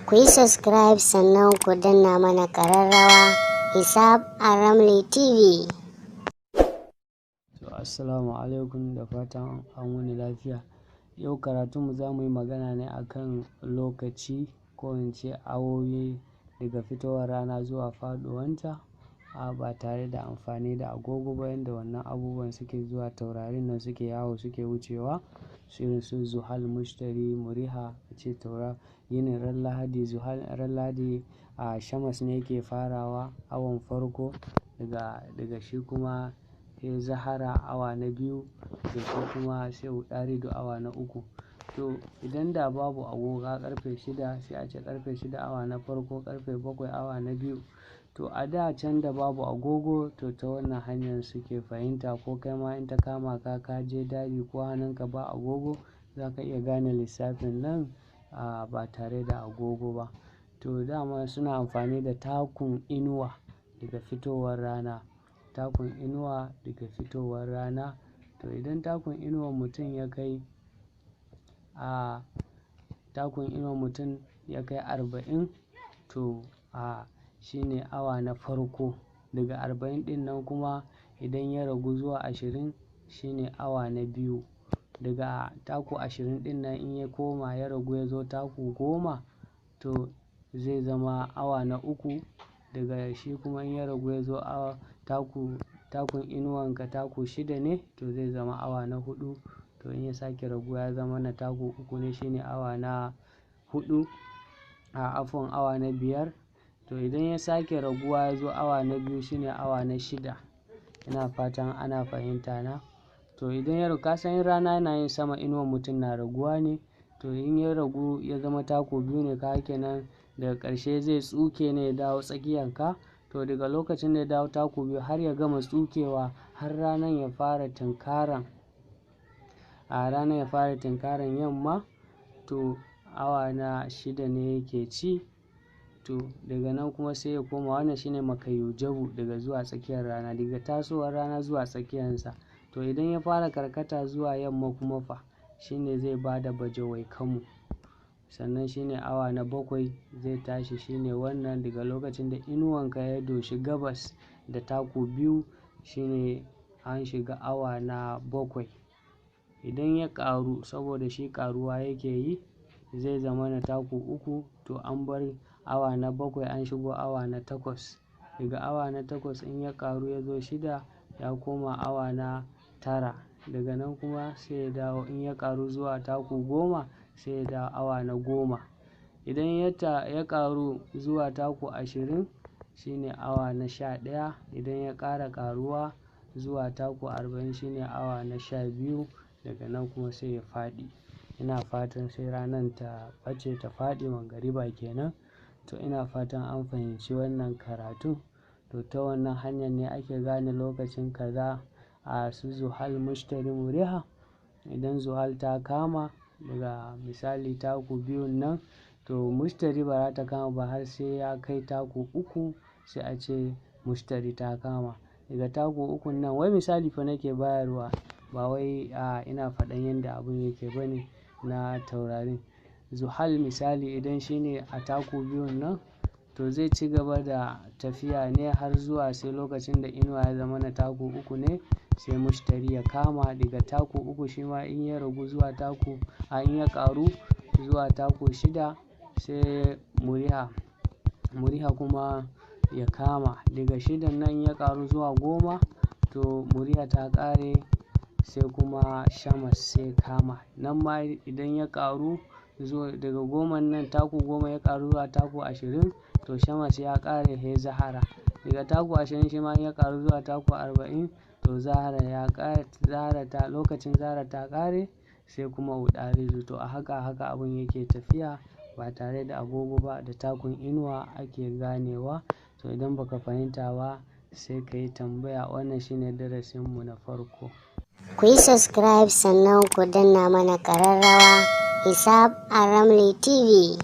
Ku yi subscribe, sannan ku danna mana ƙararrawa. Hisab Aramli TV. To, assalamu alaikum, da fatan an wuni lafiya. Yau karatunmu za mu yi magana ne akan lokaci, ko in ce awowi, daga fitowar rana zuwa faɗuwanta, a ba tare da amfani da agogo ba, yanda wannan abubuwan suke zuwa, taurarin nan suke yawo, suke wucewa, irin su Zuhal, Mushtari, Muriha, ce taura yinin ran Lahadi. Zuhal, ran Lahadi, a Shamas ne yake farawa awan farko, daga shi kuma sai Zahara awa na biyu, da shi kuma sai Uɗaridu awa na uku. To, idan da babu agogo, karfe 6 sai a ce karfe 6 awa na farko, karfe 7 awa na biyu. To, a da can da babu agogo, to ta wannan hanyar suke fahimta. Ko kai ma in ta kama ka, ka je daji ko hannunka ba agogo, za ka iya gane lissafin nan a ba tare da agogo ba. To, dama suna amfani da takun inuwa daga fitowar rana, takun inuwa daga fitowar rana. To, idan takun inuwan mutum ya kai a takun inuwan mutum ya kai 40, to a shine awa na farko. Daga 40 ɗin nan kuma, idan ya ragu zuwa 20, shine awa na biyu. Daga taku 20 ɗin nan, in ya koma ya ragu ya zo taku 10, to zai zama awa na uku. Daga shi kuma, in ya ragu ya zo awa takun inuwanka taku 6 ne, to zai zama awa na huɗu. To, in ya sake raguwa ya zama na taku 3 ne, shine awa na huɗu, a afuwan, awa na biyar. To, idan ya sake raguwa ya zo awa na biyu, shine awa na shida. Ina fatan ana fahimta na. To, idan ya ka san in rana yana yin sama, inuwan mutum na raguwa ne. To, in ya ragu ya zama taku 2 ne, kaga kenan daga ƙarshe zai tsuke ne ya dawo tsakiyanka. To, daga lokacin da ya dawo taku 2 har ya gama tsukewa, har ranan ya fara tunkaran a ranar ya fara tunkaran yamma, to awa na shida ne yake ci. To, daga nan kuma sai ya koma. Wannan shine makayujabu daga zuwa tsakiyar rana, daga tasowar rana zuwa tsakiyarsa. To, idan ya fara karkata zuwa yamma kuma fa, shine zai bada bajawai kamu. Sannan shine awa na bakwai zai tashi. Shine wannan, daga lokacin da inuwanka ya doshi gabas da taku 2, shine an shiga awa na bakwai. Idan ya ƙaru, saboda shi ƙaruwa yake yi, zai zama na taku 3. To, an bar awa na bakwai, an shigo awa na takwas. Daga awa na takwas, in ya ƙaru ya zo 6, ya koma awa na tara. Daga nan kuma sai ya dawo, in ya ƙaru zuwa taku 10, sai ya dawo awa na 10. Idan ya ƙaru zuwa taku 20, shine awa na 11. Idan ya ƙara ƙaruwa zuwa taku 40, shine awa na 12. Daga nan kuma sai ya faɗi. Ina fatan sai ranan ta ɓace, ta faɗi, magariba kenan. To, ina fatan an fahimci wannan karatu. To, ta wannan hanyar ne ake gane lokacin kaza, a su Zuhal, Mushtari, Muriha. Idan Zuhal ta kama daga misali taku 2n nan, to Mushtari ba za ta kama ba har sai ya kai taku 3, sai a ce Mushtari ta kama. Daga taku 3n nan, wai misali fa nake bayarwa, ba wai a ina faɗan yanda abun yake ba ne na taurarin. Zuhal misali, idan shine a taku 2n nan, to zai ci gaba da tafiya ne har zuwa sai lokacin da inuwa ya zama na taku 3 ne, sai Mushtari ya kama. Daga taku 3 shi ma, in ya ragu zuwa taku a in ya ƙaru zuwa taku 6, sai Muriha kuma ya kama. Daga 6n nan ya ƙaru zuwa 10, to Muriha ta ƙare, sai kuma Shamas sai kama. Nan ma idan ya ƙaru zuwa daga 10n nan, taku 10 ya ƙaru zuwa taku 20, to Shamas ya ƙare, sai Zahara. Daga taku 20 shi ma in ya ƙaru zuwa taku 40, to Zahara ya ƙare, Zahara ta lokacin Zahara ta ƙare, sai kuma Uɗaridu. To, a haka haka abun yake tafiya ba tare da agogo ba, da takun inuwa ake ganewa. To, idan baka fahimta ba, sai ka yi tambaya. Wannan shine darasinmu na farko. Ku yi subscribe, sannan ku danna mana ƙararrawa. Hisab Aramli TV.